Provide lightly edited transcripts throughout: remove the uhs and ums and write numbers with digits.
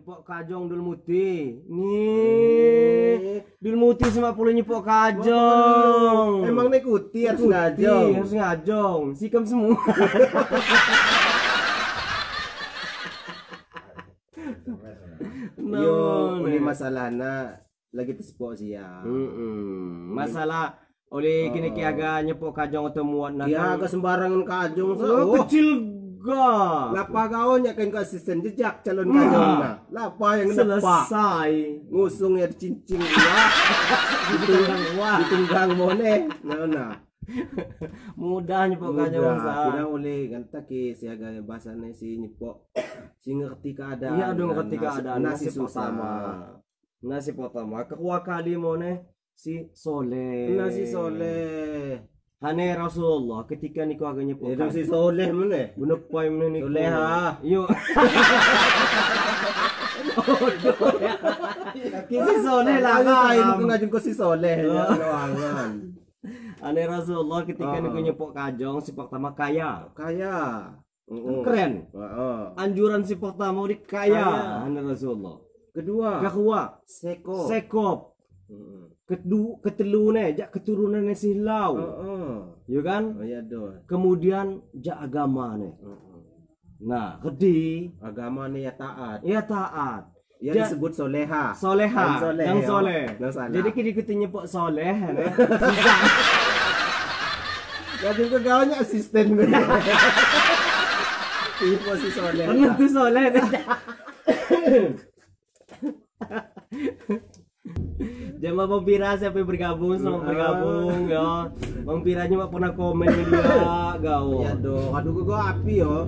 Nyepok kajong dul muti. Nih, dul muti sama puluh nyepok kajong. Emang nih kuti harus ngajong. Harus ngajong. Sikam semua. Yo, ini masalahnya lagi tersepok sih ya. Masalah oleh kini ki agak nyepok kajong atau muat nak. Ya agak sembarangan kajong. Oh, kecil ga. Lapa kau nyak kan ke asisten jejak calon kajong nah. Lapa yang selesai. Ngusung ya cincin wah. Ditunggang wah. Ditunggang mone. Nah. Mudah nyepok kajong sa. Tidak oleh ganta ki si agak bahasane si nyepok. Si ngerti keadaan. Iya dong ngerti keadaan. Nasi pertama. Nasi pertama. Kedua kali mone si soleh. Nasi soleh. Hane Rasulullah ketika niku agak nyepok. Itu si soleh mana? Bener poin mana niku. Soleh ha. Yo. Si soleh lah. Kain ngajung ke si soleh. Lawangan. Hane Rasulullah ketika niku nyepok kajong si pertama kaya. Kaya. Keren. Anjuran si pertama di kaya. Hane Rasulullah. Kedua. Kedua. Sekop. Sekop. Ketelu ne jak keturunan ne silau. Ya kan? Oh, iya doh. Kemudian jak agama ne. Nah, gede agama ne ya taat. Ya taat. Ya disebut soleha. Soleha. Yang soleh. Jadi kini kita nyepok soleh ne. Susah. Jadi ke gawanya asisten gue. Tipe si soleh. Tentu soleh. Jama Bang Pira siapa yang bergabung sama bergabung ya. Bang Pira nya pernah komen dia gawo. Ya doh, aduh gua api yo.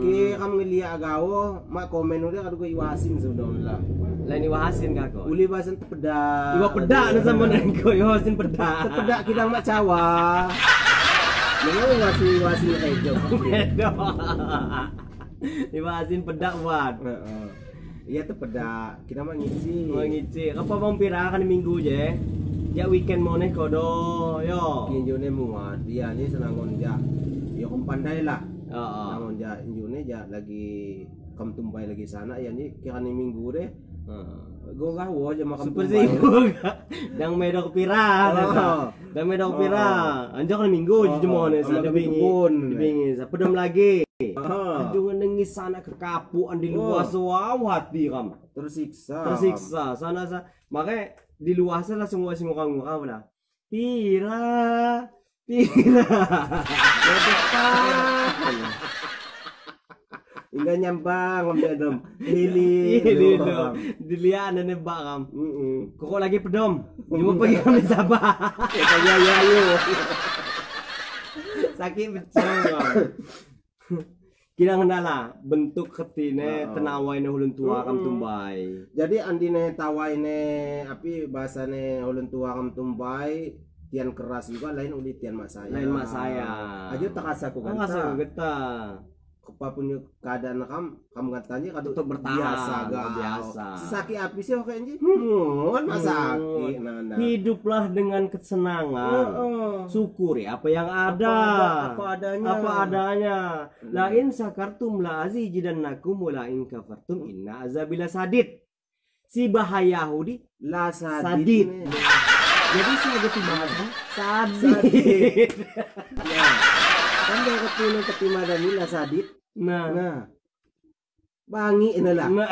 Ki kam ngelia gawo, mak komen udah aduh gua iwasin sudah lah. Lain iwasin kak ko. Uli bahasan tepedak. Iwa pedak na sama nangko, iwasin pedak. Tepedak kidang mak cawa. Memang iwasin iwasin rejo. Iwasin pedak buat. Iya tuh pedak, kita mah ngisi. Mau ngisi. Apa Bang Pira kan minggu je? Ya weekend mau nih kodo, yo. Injune muat, dia nih senangon ja. Ya kom pandai lah. Heeh. Senangon ja, injune ja lagi kam tumbai lagi sana ya nih kira nih minggu deh. Heeh. Gua gawo aja makan tumbai. Dang medok pira, dang medok pira. Anjok nih minggu je mau nih sa dibingi. Dibingi sa pedem lagi. Aduh nengis sana kekapuan di luar wow hati kam tersiksa tersiksa sana sa makanya di luar sana langsung gua sing ngurang lah pira pira hingga nyambang om dedem lili dilihat nebak kam kok lagi pedom cuma pergi kami sabah ya ya ayo sakit becong Kira ngendala bentuk ketine tenawaine ulun tua kam tumbai. Jadi andine tawaine api bahasane ulun tua kam tumbai tian keras juga lain uli tian mak saya. Lain mak saya. Aja tak asa ku ganta. Asa ku ganta. Kepapun keadaan kam kam gantanya kadu tetap bertahan biasa biasa. Sesaki api sih oke anjing. Masaki. Nah. Hiduplah dengan kesenangan. Syukuri apa yang ada. Apa adanya. Apa adanya. La in sakartum la azidannakum wa la in kafartum inna azabila sadid. Si bahaya Yahudi la sadid. Jadi saya bahasa sadid. Ya. Kan dia ketemu ketimadani la sadid. Nah. Bangi inilah. Nah.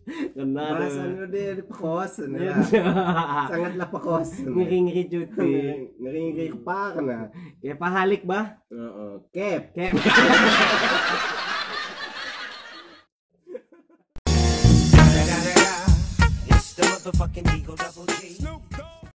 Kena bahasanya dia pekos nah. Sangatlah pekos. Ngeri-ngeri cuti. Ngeri-ngeri kepar nah. Kayak pahalik bah. Kep. Kep. It's the motherfucking Eagle Double G.